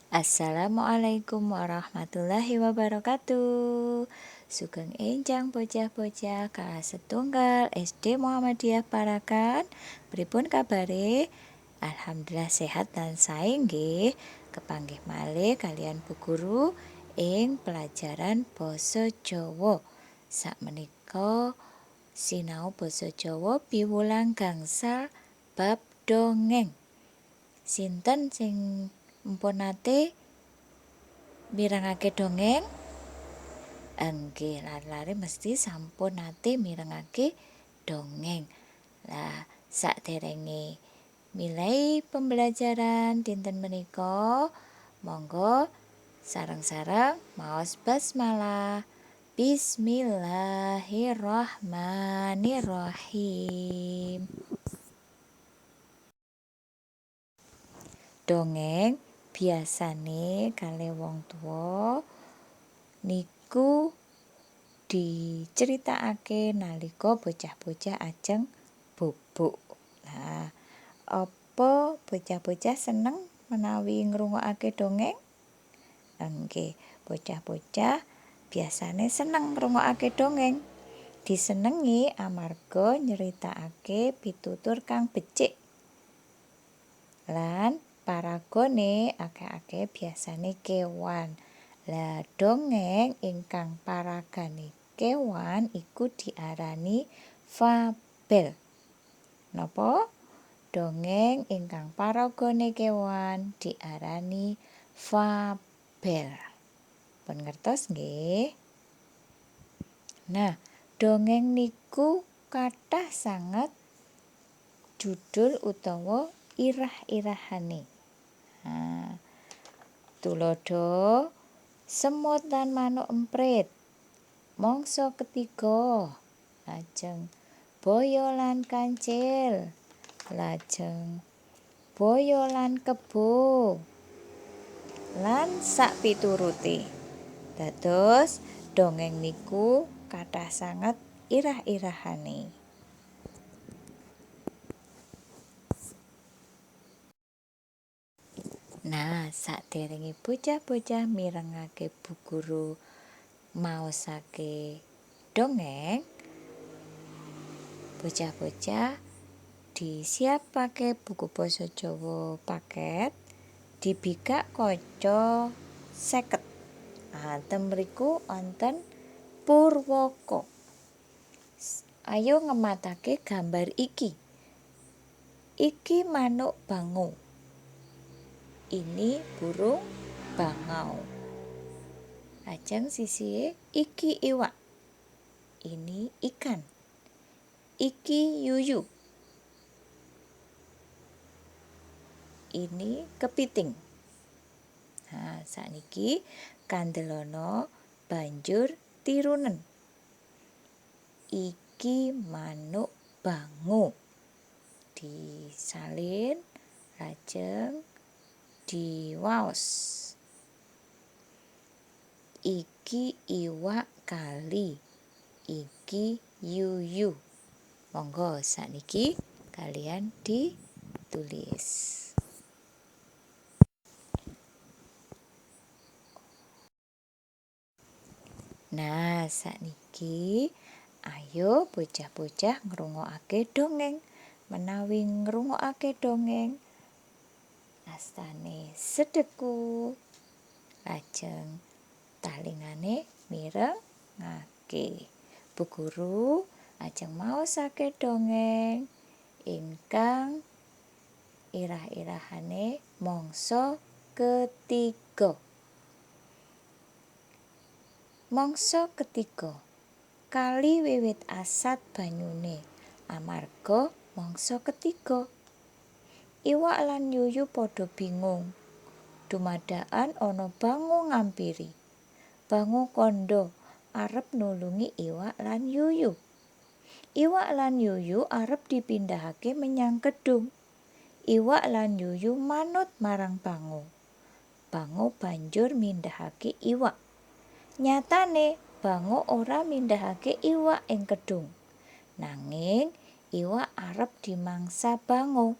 Assalamualaikum warahmatullahi wabarakatuh. Sugeng enjang bocah-bocah kelas setunggal SD Muhammadiyah Parakan. Pripun kabare? Alhamdulillah sehat dan sae nggih. Kepanggih malih kalian Bu Guru ing pelajaran basa Jawa. Sakmenika sinau basa Jawa piwulang gangsal bab dongeng. Sinten sing mpun nate mirengake dongeng? Enggih, lare-lare mesti sampun nate mirengake dongeng. Lah, sakderenge milai pembelajaran dinten menika, monggo sareng-sareng maos basmalah. Bismillahirrahmanirrahim. Dongeng biasane kalih wong tuwa niku diceritakake nalika bocah-bocah ajeng bubuk. Nah, apa bocah-bocah seneng menawi ngrungokake dongeng? Enggih, bocah-bocah biasane seneng ngrungokake dongeng. Disenengi amarga nyeritakake pitutur kang becik. Lan paragone akeh-akeh biasane kewan. Lah, dongeng ingkang paragane kewan iku diarani fabel. Napa? Dongeng ingkang paragane kewan diarani fabel. Pun ngertos nggih? Nah, dongeng niku kathah sanget judul utawa irah-irahane. Nah, tuladha semut lan manuk emprit, mangsa ketiga, lajeng boyo lan kancil, lajeng boyo lan kebo, lan sakpiturute. Dados dongeng niku kathah sanget irah-irahane. Nah, sakderenge bocah-bocah mirengake Bu Guru maosake dongeng, bocah-bocah disiapake buku basa Jawa paket, dibikak kaca 50. Ah, ten mriku wonten Purwaka. Ayo ngematake gambar iki. Iki manuk bango. Ini burung bangau. Lajeng sisihe iki iwak. Ini ikan. Iki yuyu. Ini kepiting. Nah, sakniki kandelono banjur tirunen. Iki manuk bango. Disalin lajeng diwaos. Iki iwak kali. Iki yuyu. Monggo sakniki kalian ditulis. Nah, sakniki ayo bocah-bocah ngrungokake dongeng. Menawi ngrungokake dongeng astane sedeku, lajeng talingane mirengake. Bu Guru ajeng maosake dongeng ingkang irah-irahane mangsa ketiga. Mangsa ketiga, kali wiwit asat banyune amarga mangsa ketiga. Iwak lan yuyu padha bingung. Dumadakan ana bango ngampiri. Bango kandha arep nulungi iwak lan yuyu. Iwak lan yuyu arep dipindhahake menyang kedung. Iwak lan yuyu manut marang bango. Bango banjur mindhahake iwak. Nyatane bango ora mindhahake iwak ing kedung. Nanging iwak arep dimangsa bango.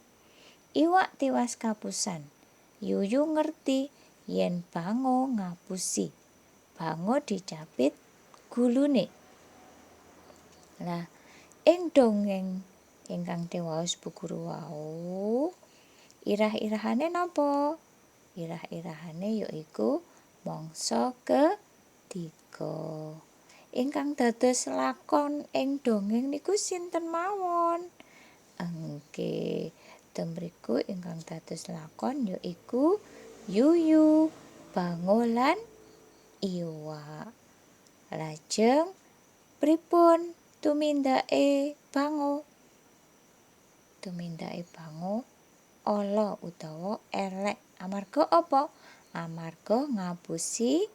Iwak tiwas kapusan. Yuyu ngerti yen Bango ngapusi. Bango dicapit gulune. Lah, ing dongeng ingkang diwaos Bu Guru wau, irah-irahane napa? Irah-irahane yaiku mangsa ketiga. Ingkang dados lakon ing dongeng niku sinten mawon? Nggih, ten mriku ingkang dados lakon yaiku Yuyu, Bango lan iwak. Lajeng pripun tumindake Bango? Tumindake Bango ala utawa elek. Amarga apa? Amarga ngapusi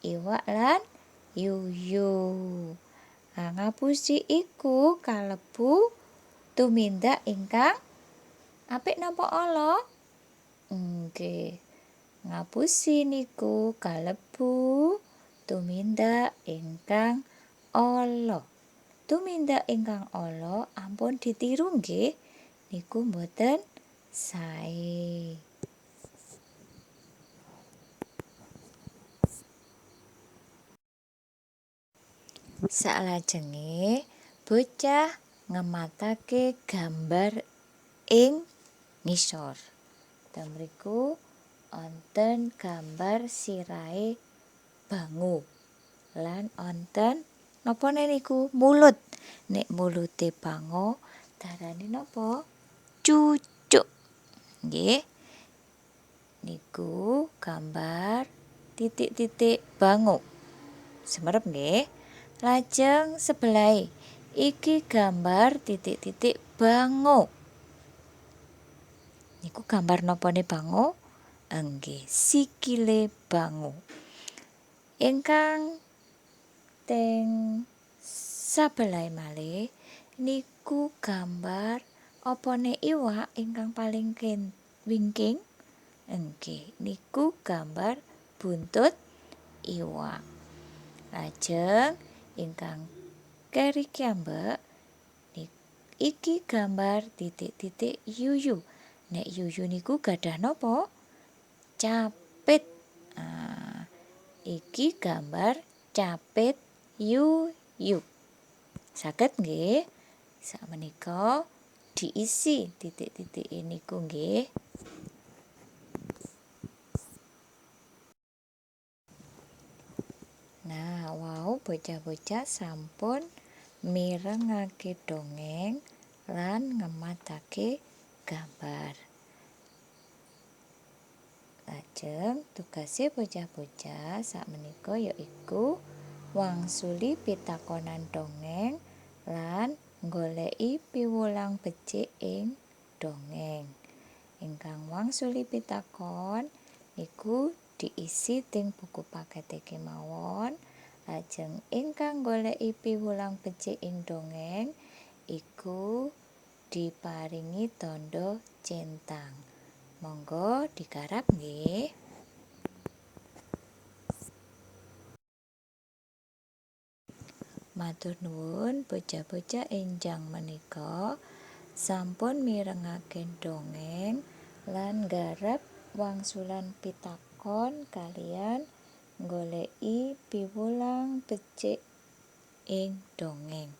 iwak lan yuyu. Nah, ngapusi iku kalebu tumindak ingkang apik napa ala? Nggih. Ngapusi niku kalebu tumindak ingkang ala. Tumindak ingkang ala ampun ditiru nggih, niku mboten sae. Salajenge bocah ngematake gambar ing ngisor. Ten mriku wonten gambar sirahe Bango lan wonten napa niku mulut. Nek mulute Bango darani napa? Cucuk. Nggih. Niku gambar titik-titik Bango. Semerep nggih. Lajeng sebelahe iki gambar titik-titik Bango. Niku gambar napane Bango? Nggih, sikile Bango. Ingkang teng sabelahe malih niku gambar apane iwak ingkang paling wingking? Nggih, niku gambar buntut iwak. Lajeng ingkang keri kiyambek iki gambar titik-titik yuyu. Nek yuyu niku gadah napa? Capit. Ah, iki gambar capit yuyu. Saged nggih? Sakmenika diisi titik-titik niku nggih. Nah, wau bocah-bocah sampun mirengake dongeng lan ngematake gambar. Lajeng tugase bocah-bocah sakmenika yaiku wangsuli pitakonan dongeng lan nggoleki piwulang becik ing dongeng. Ingkang wangsuli pitakon niku diisi teng buku pakete kemawon. Lajeng ingkang goleki piwulang becik ing dongeng iku diparingi tandha centang. Monggo digarap nggih. Matur nuwun bocah-bocah enjang menika sampun mirengake dongeng lan nggarap wangsulan pitakon kaliyan nggoleki piwulang becik ing dongeng.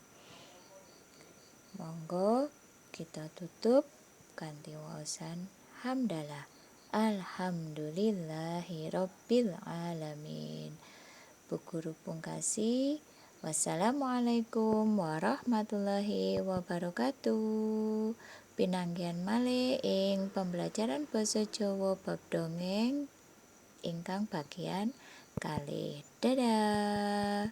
Monggo kita tutup kanthi waosan hamdalah. Alhamdulillahirabbil alamin. Bu Guru pungkasi. Wassalamualaikum warahmatullahi wabarakatuh. Pinanggihan malih ing pembelajaran basa Jawa bab dongeng ingkang bagian kalih. Dadah.